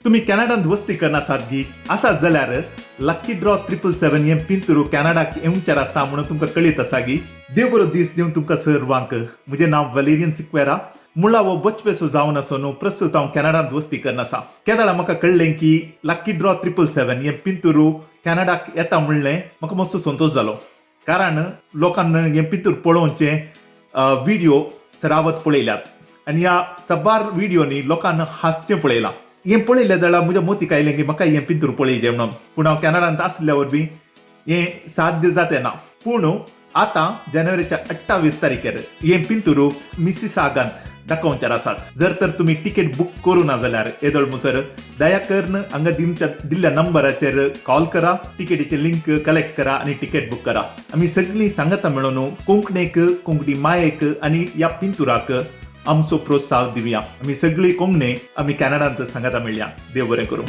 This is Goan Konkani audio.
तुमी कॅनडांत वस्ती करना आसात गी आसात जाल्यार लकी ड्रॉ 777 हें पिंतुरू कॅनडाक येवचेर आसा म्हणून तुमकां कळीत आसा गी. देव बरो दीस दिवन तुमकां सर्वांक. म्हजें नांव वलेरियन सिक्वेरा, मुळावो बचपेसो जावन आसून प्रस्तुत हांव कॅनडांत वस्ती करना आसा. केदाळा म्हाका कळ्ळें की लकी ड्रॉ 777 हें पिंतुरू कॅनडाक येता म्हणलें म्हाका मस्त संतोश जालो, कारण लोकांना हें पिंतूर पळोवचें व्हिडिओ चडावत पळयल्यात आनी ह्या सबार व्हिडियोनी लोकांना हांसचें पळयलां. हें पळयलें जाल्यार म्हज्या मोतीक आयलें की म्हाका हें पिंतूर पळयचें म्हणून, पूण हांव कॅनडांत आसल्या वरवीं हें साध्य जातें ना. पूण आतां जानेवारीच्या 28 तारखेर हें पिंतूर मिसिसागांत दाखोवचेर आसात. जर तर तुमी तिकेट बूक करूं ना जाल्यार येदोळ मुसर दया करून हांगा दिमच्या दिल्ल्या नंबराचेर कॉल करा, तिकेटीचे लिंक कलेक्ट करा आनी तिकेट बूक करा. आमी सगळीं सांगता मेळून कोंकणीक, कोंकणी मायेक आनी ह्या पिंतुराक आमचो प्रोत्साह दिवया. आमी सगळीं कोंकणी आमी कॅनडांत सांगता मेळया. देव बरें करूं.